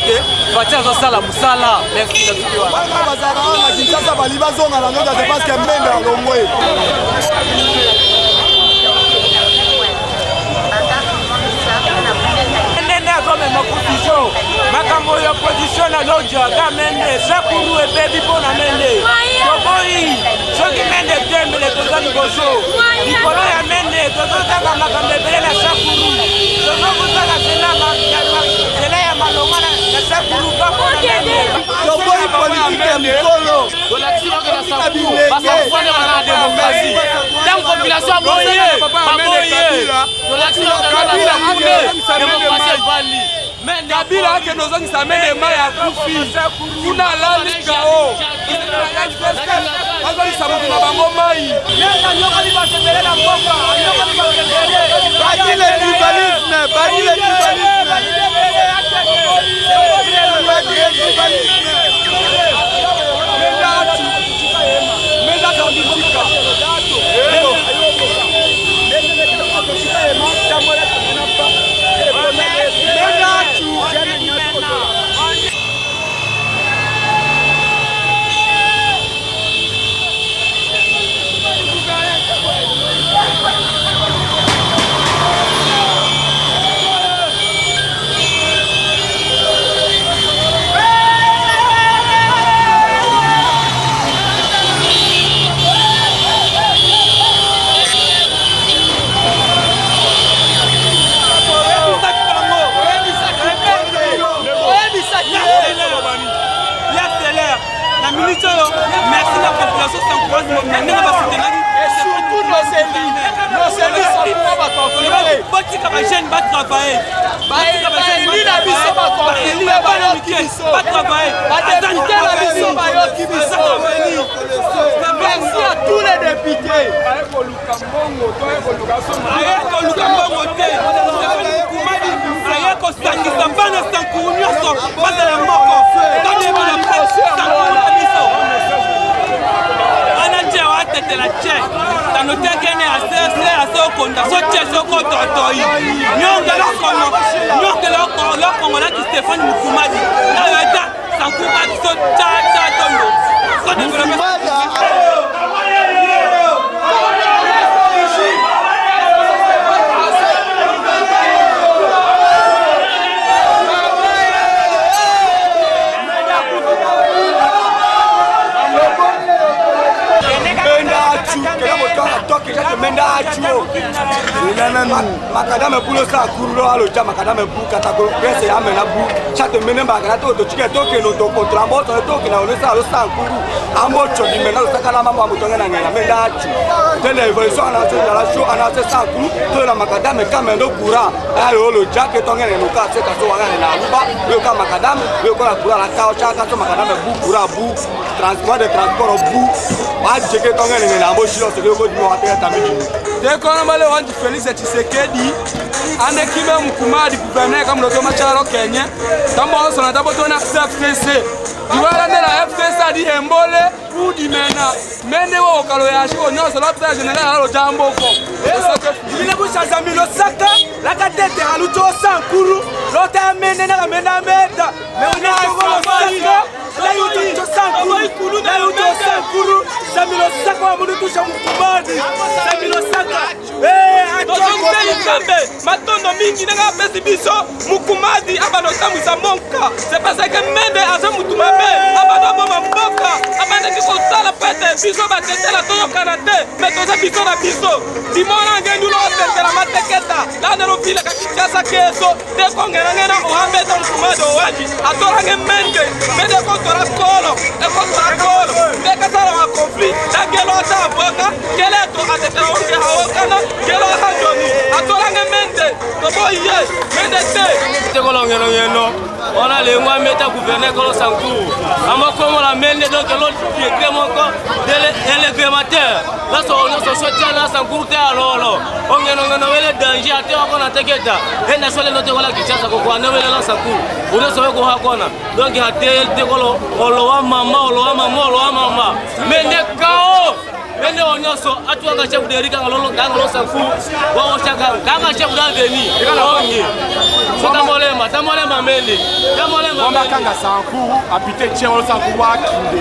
ke Fatshi azosala mosala. Merci na suki wana. Bana bazalaka awa na Kinshasa bali bazonga na nzoto te parce que Mende alongwe. Ndenge azomema confusion makambo ya opposition na lodja ka Mende sakuru ebebi mpo na Mende toboyi soki Mende tembele toza liboso likolo ya Mende tozotanga makambo ebele na sakuru tozokosala nzela ya malonga na sakuru kaka Toboyi politike ya mikolo. Tolakisi bango na Sankuru, basankuru nde baza na demokrasie. Ntango population aboye, baboye. Tolakisi bango na Sankuru nde demokrasie evandi. Kabila akende ozongisa mende mai akufi kuna alali kao bazongisa moto na bango mai. Bani le tribalisme, bani le tribalisme. Bani le tribalisme. Na minute oyo, merci na population sankuroise na ndenge basoutenaki. Botika bajeune batravaille, botika bajeune na biso baconfirme, bayoki biso, batravaille, badepute na biso bayoki biso. Merci à tous les députés. Aye koluka mbongo te, Kumadi aye kosangisa bana Sankuru nyonso bazala moko, tobima na Sankuru na biso ana tie atetela tie tano te kene asese ase okonda so tie soko totoi nyonge lokongo nyonge lokongo laki Stéphane Mukumadi nayo eta Sankuru bakiso tya tya tondo so développe. Makadame bu lo sa kuru lo alo ja makadame bu katako presse ya mena bu chaque mene makada to to chike to ke no to kontra mo to to ke na lo sa lo sa kuru ambo cho di mena lo sa kala mama mo to ngena ngena menda chu tele évolution ana so la show ana se sa kuru to la makadame kame no kura ayo lo ja ke to ngena no ka se ka so wa ngena na luba lo ka makadame lo ko la kura la ka o cha ka so makadame bu kura bu transport de transport bu wa jeke to ngena ngena ambo shilo se ko di mo wa te tamidi. Tekona bale wanji Félix Tshisekedi ande kime Mukumadi gouverneur kamuloto machalo kenye tambo osona tabotona FCC diwala nde la FCC adi embole udimena mende wo okalo ya shiko nyonso lopita général alo jamboko. Ine kushaza milo saka lakatete aluto sankuru lota mende na menda meda meunasaka layuto sankuru layuto sankuru samilo saka wa munutusha Mukumadi samilo saka. Tozongeli Nzambe matondo mingi ndenge apesi biso Mukumadi abanda kotambwisa mboka. C'est parce que Mende aza mutu mabe, abanda boma mboka, abandaki kosala po ete biso batetela toyokana te, me toza biso na biso. Dimona ngendu lo otetela mateketa lande lovilaka Kinshasa keso te kongela nge na oambeta Mukumadi owaji atolange Mende Mende ekotola kolo ekotola kolo nde kasala wa conflit dagelo ata abwaka keleto atetela onge aokana kelo ahajoni atolange Mende toboye Mende te tekolongelongeno wana lengwa meta gouverneur kolo Sankuru amakomola Mende donc lo décret moko élégremateur laso nyonso so tia na Sankuru te alolo ongenongeno wele danger ate wakona teketa enda sole no tekola Kinshasa kokwa ne wele la Sankuru unyonso we koha kona donc ate tekolo olowa mama olowa mama olowa mama Mende kao. Mende oyo nyonso atuaka chef de rue kanga lolo kanga lo sanku bongo chaka kanga chef d'avenue ongi so tamolema tamolema mende tamolema Wamba kanga sankuru apite tien wala sankuru akinde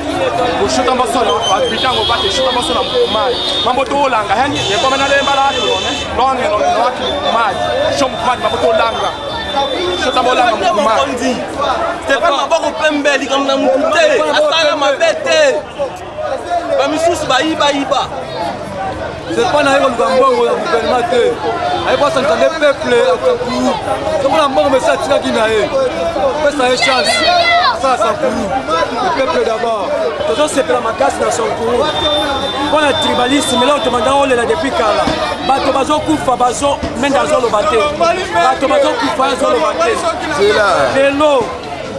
oshota mbasola apite yango bate shota mbasola mukumai mambo tolanga hani yekoma nalemba latone longe longe lwaki mukumai sho mukumai mambo tolanga shota bolanga mukumai Stefane maboko pembe likambo na mutu te asala mabe te bamisusu bayibayiba C'est pas naye koluka mbongo ya gouvernement te, aye koasanisa nde peuple ya Sankuru. Soki na mbongo mesi atikaki na ye, pesa ye chance asala Sankuru, le peuple d'abord. Tozosepela makasi na Sankuru mpo na tribalisme eloko tobanda olela depuis kala. Bato bazokufa bazo mende azoloba te, bato bazokufa azoloba te. Lelo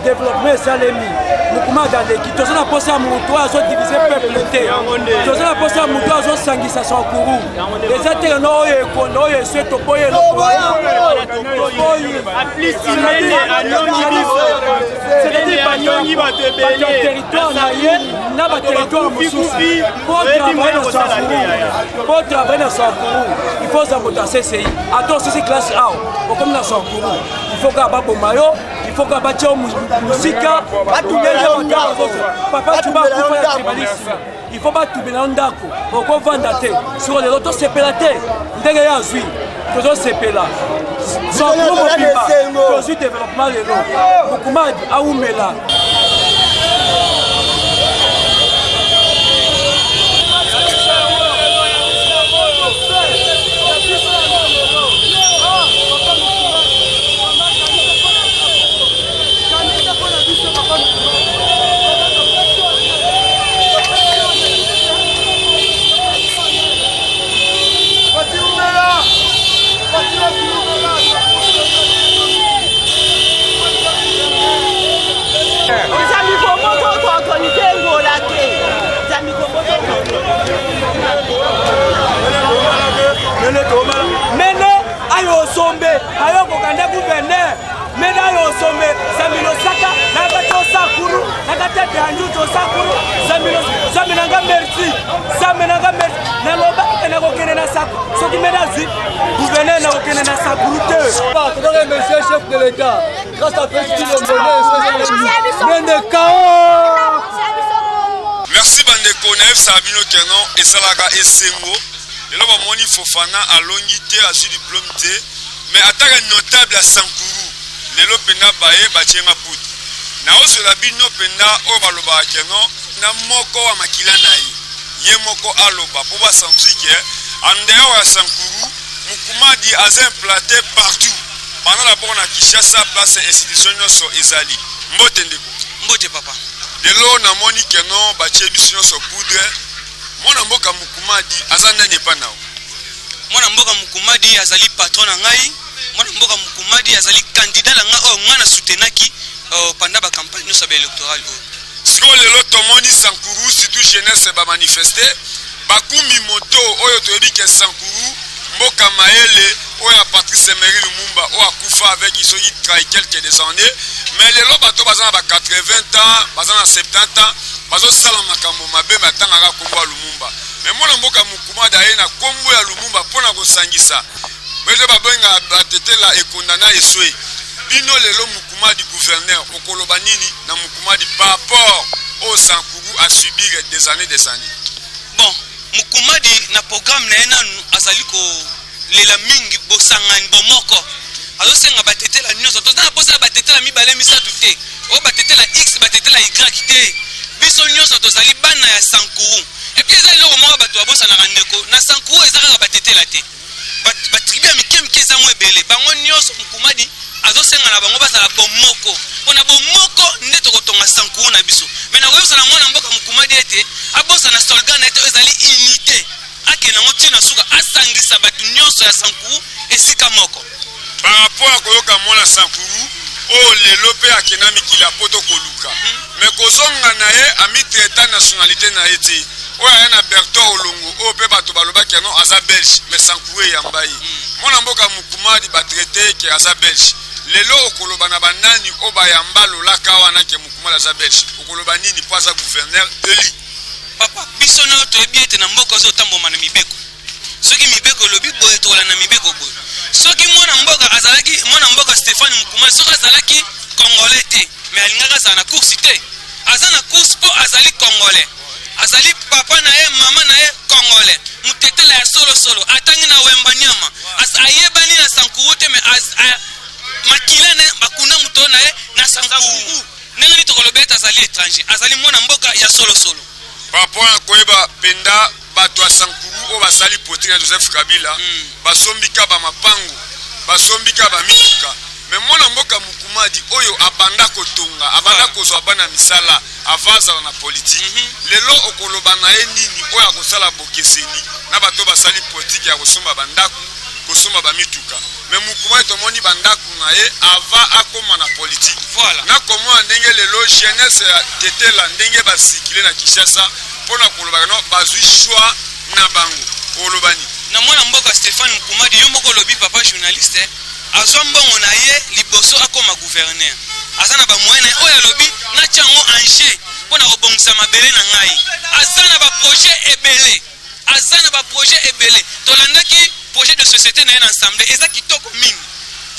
développement esalemi, mokumaka aleki. Toza na posa ya moto oyo azodivise peuple te, toza na posa ya moto oyo azosangisa Sankuru. Eza te keno oyo ekonda oyo eswe toboyi eloko toboyi, c'est-à-dire bato ya territoire na ye na baterritoire mosusu. Po travailler na Sankuru, po travailler na Sankuru, il faut oza moto ya CCI, ata osisi classe awa okomi na Sankuru, il faut kaka baboma yo, il faut kaka batia yo mosika. Papa Cuba akufa ya tribalisme, il faut batubela yo ndako, okovanda te. Siko lelo tosepela te ndenge ye azwi, tozosepela Sankuru mobimba, tozwi développement lelo. Mokumadi awumela. Mene ayo osombe ayokoka nde gouverneur, mene ayo osombe zambi losaka nakati osakuru nakati adeanjuti osakuru zambi zambi nanga merci, zambi nanga merci. Nalobaki nakokende na saku soki mene azwi gouverneur, nakokende na sakuru te. Tozo remercier chef de l'État grâce à Félix Tshilombo Mende Kao. Merci bandeko, nayebisaka bino keno esalaka esengo. Lelo bamoni Fofana alongi te, azwi diplôme te, mais ataka notable ya Sankuru lelo mpenza baye batienga poudre. Naozwela bino mpenza oyo balobaka keno na moko wa makila na ye, ye moko aloba mpo basentir ke en dehors ya Sankuru, Mukumadi aza implanté partout, banda d'abord na Kinshasa, place institution nyonso ezali. Mbote ndeko. Mbote papa. Lelo namoni keno batie biso nyonso poudre. Mwana mboka Mukumadi aza nani epa na yo? Mwana mboka Mukumadi azali patron na ngai. Mwana mboka Mukumadi azali candidat na ngai oyo ngai na soutenaki pendant ba campagne nyonso ya ba électorale oyo. Sikoyo lelo tomoni Sankuru, surtout jeunesse bamanifeste, bakumbi moto oyo toyebi ke Sankuru mboka mayele oyo ya Patrice Emery Lumumba oyo akufa avec soki quelques des années, mais lelo bato baza na ba 80 ans, baza na 70 ans, bazosala makambo mabe, me atangaka nkombo ya Lumumba. Me mwana mboka Mukumadi aye na nkombo ya Lumumba mpona kosangisa bete babenga batetela ekonda na eswe bino. Lelo Mukumadi gouverneur, okoloba nini na Mukumadi par rapport oyo Sankuru a subir des années des années? Bon, Mukumadi na programme na ye nanu azali kolela mingi bosangani, bomoko. Azosenga batetela nyonso. Toza na mposa ya batetela mibale misato te, oyo batetela X, batetela Y te. Biso nyonso tozali bana ya Sankuru. Et puis eza eloko moko bato babosanaka ndeko, na Sankuru eza kaka batetela te, batribu ya mike mike eza mo ebele. Bango nyonso Mukumadi azosenga na bango bazala bomoko, mpona bomoko nde tokotonga Sankuru na biso. Me nakoyebisa na mwana mboka Mukumadi ete abosana slogan na ete oyo ezali unité, akende yango ntina suka, asangisa bato nyonso ya Sankuru esika moko. Par rapport ya koyoka mwana Sankuru oyo lelo mpe akenda mikili ya poto koluka, me kozonga na ye amitraita nationalité na ye te, oyo aya na Berton Olongo oyo mpe bato balobaki yano aza belge, mais Sankuru eyamba ye. Mwana mboka Mukumadi batraite ke aza belge, lelo okoloba na banani oyo bayamba lolaka wana ke Mukumadi aza belge? Okoloba nini mpo aza gouverneur élu? Papa, biso na yo toyebi ete na mboka ozo tambwama na mibeko. Soki mibeko elobi boye, tokolanda mibeko boye. Soki mwana mboka azalaki, mwana mboka Stephane Mukumadi, soki azalaki Congolais te, mais alingaki azala na course te. Aza na course mpo azali Congolais. Azali papa na ye, mama na ye Congolais. Mutetela ya solo solo, atangi na Wemba Nyama. Ayebani na Sankuru te, mais makila na ye, bakunda moto na ye na Sankuru. Ndenge nini tokoloba ete azali etranger? Azali mwana mboka ya solo solo. Par rapport na koyeba penda bato ya Sankuru oyo basali politique na Joseph Kabila, basombi ka ba mapango, basombi ka ba mituka. Mais mwana mboka Mukumadi oyo abanda kotonga, abanda kozwa bana misala avant azala na politique. Lelo okoloba na ye nini oyo akosala bokeseni na bato oyo basali politique ya kosomba ba ndaku, kosomba ba mituka? Mais Mukumadi tomoni ba ndaku na ye avant akoma na politique. Na komona ndenge lelo jeunesse ya Tetela ndenge ba circuler na Kinshasa pona koloba que non bazui choix na bango. Oloba nini? Na mwana mboka Stephane Mukumadi, yo moko olobi papa journaliste azwa mbongo na ye liboso akoma gouverneur. Aza na ba moyens na ye oyo alobi natia yango en jeu pona kobongisa mabele na ngai. Aza na ba projets ebele. Aza na ba projets ebele. Tolandaki projet de societe na ye na ensemble, eza kitoko mingi.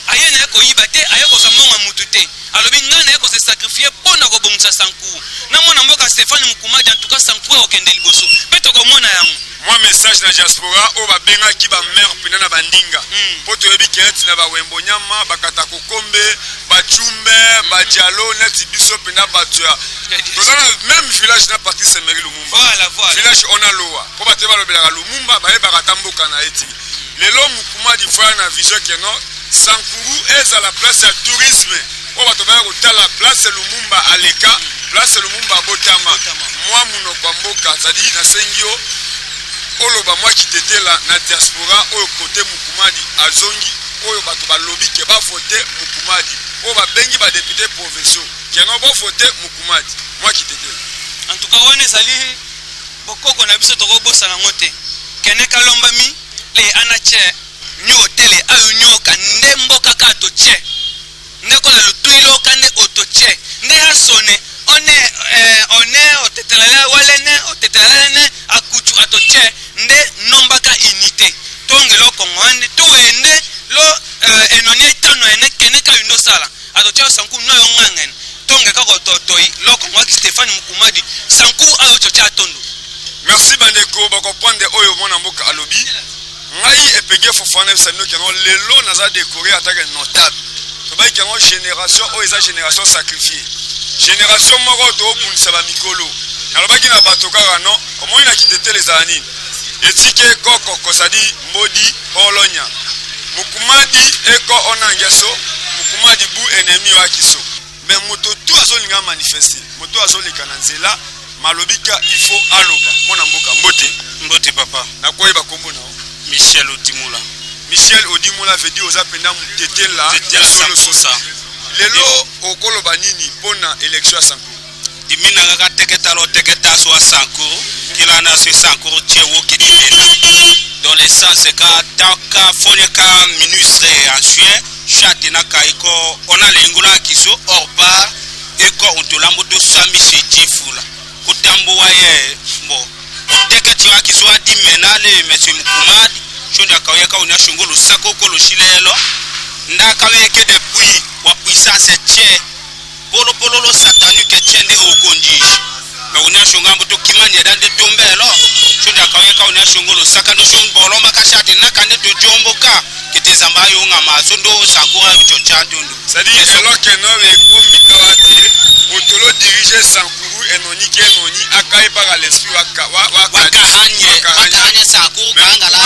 Aye na ye koyiba te, aye kozwa mbongo ya mutu te. Alobi ngai naye ko se sacrifier po na kobongisa Sankuru. Na mwana mboka Stephane Mukumadi, en tout cas Sankuru akokende liboso pe tokomona yango. Mwa message na diaspora oyo babengaki ba mère pena na ba ndinga po toyebi ke neti na ba wembo nyama, ba katakokombe, ba tshumbe, ba djalo neti biso pena batu ya toza na meme village na Patrice Emery Lumumba. Village ona lowa po batu ye balobelaka Lumumba bayebaka ata mboka na ye ti lelo. Mukumadi voya na vision ke non Sankuru ezala place ya tourisme oyo bato baya kotala place Lumumba aleka, place Lumumba abotama. Mwa munoko ya mboka, c'est-à-dire nasengi yo oloba mwa kitetela na diaspora oyo kote Mukumadi azongi, oyo bato balobi ke ba vote Mukumadi, oyo babengi ba deputes provinciaux ke non bo vote Mukumadi, mwa kitetela. En tout cas wana ezali bokoko na biso, tokobosana yango te. Kene kalomba mi le ana che nyo tele ayo nyoka nde mboka ka to che nde kola lutuilo ka nde oto che nde asone one eh, one otetelala wale ne otetelala ne akutu ato che nde nomba ka unité tonge lo kongo nde tuwe nde lo eh, enoni etano ene kene ka yundo sala ato che sanku no yo ngangen tonge ka ko totoi lo kongo ki Stéphane Mukumadi sanku ayo cho cha tondo. Merci bandeko ba comprendre oyo mwana mboka alobi. Ngai Epenge Fofana nayebisa bino ke non lelo naza decore en tant que notable. Tobaki ke non generation oyo eza generation sacrifiee. Generation moko tobundisa ba mikolo. Nalobaki na bato kaka non omoni na kitetele ezala nini? Etike koko kosadi mbodi olonya. Mukumadi eko onangeso, mukumadi bu ennemi wa kiso. Mais moto tout azolinga manifester, moto azoleka na nzela malobi ka il faut aloba. Mwana mboka mbote. Mbote papa. Nakoyeba kombo na yo? Michel Odimola. Michel Odimola veut dire oza penda mutetela ya solo solo. Lelo okoloba nini pona election ya Sankuru? Dimina kaka teketa lo teketa so Sankuru kila na so Sankuru tie wo kidimena dans le sens ka tant ka fone ka ministre ancien chate na kai ko ona lengula kiso or par eko ontolambo to sami se tifula kutambo waye mbo teketi wa kiso adimena le monsieur Mukumadi shonda kaweka unya shongolo sako kolo shilelo ndaka weke depuis wa puissance tie polo polo lo satanique tie nde okondisha me unya shongambo to kimani eda nde tombelo shonda kaweka unya shongolo saka ndo shongolo makashate naka nde to jomboka kete zamba yo ngama so ndo sakura bicho chantundu. C'est-à-dire alors que no ekomi awa te otolo dirige Sankuru enoni ke enoni akaye par l'esprit waka wakahanye wakahanye Sankuru kanga la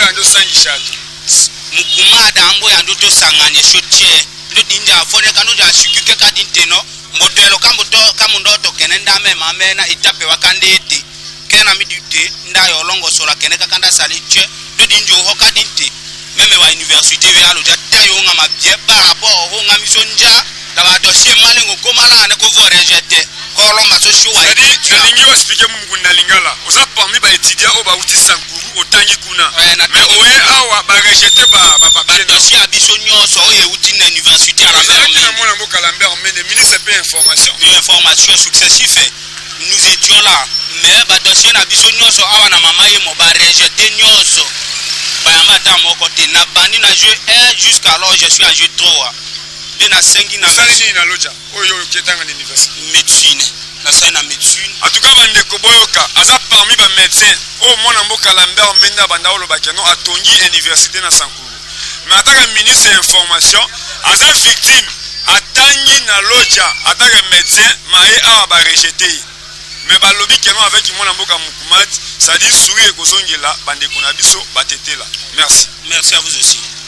ya ndo sangisha to mukumada ambo ya ndo to sanganye sho tie ndo dinja fone kanu ja shikuke ka dinteno mbotelo kambo to kamundo to kene ndame mamena itape wakandete kena midute nda yolongo sola kene kakanda sali tie ndo dinjo hoka dinte meme wa université ve alo ja tayo nga ma bien par rapport au nga misonja la ba dossier malengo komala ne ko vo rejeter kolo ma so shuwa. C'est-à-dire nalingi o expliquer mungu na lingala oza parmi ba étudiants oyo bauti Sankuru otangi kuna mais oye awa ba rejeter ba ba papier na dossier ya biso nyonso oyo euti na université ya Lambert Mende. Mwana mboka Lambert Mende ministre pe information. Information successif. Nous étions là, mais ba dossier na biso nyonso awa na mama yemo ba rejeter nyonso, bayamba ata moko te. Na bandi na jeu 1, jusqu'alors je suis à jeu 3 nde nasengi na. Osali nini na Lodja oyo oketanga na université? Médecine, nasali na médecine. En tout cas, bandeko, boyoka, aza parmi bamédecin oyo mwana mboka Lambert Mende abanda olobaki no atongi université na Sankuru. Mais ataka ministre ya information, aza victime. Atangi na Lodja, ataka médecin, maye awa barejeter ye. Mais balobi que non, avec mwana mboka Mukumadi, c'est-à-dire sourire ekozongela bandeko na biso batetela. Merci. Merci à vous aussi.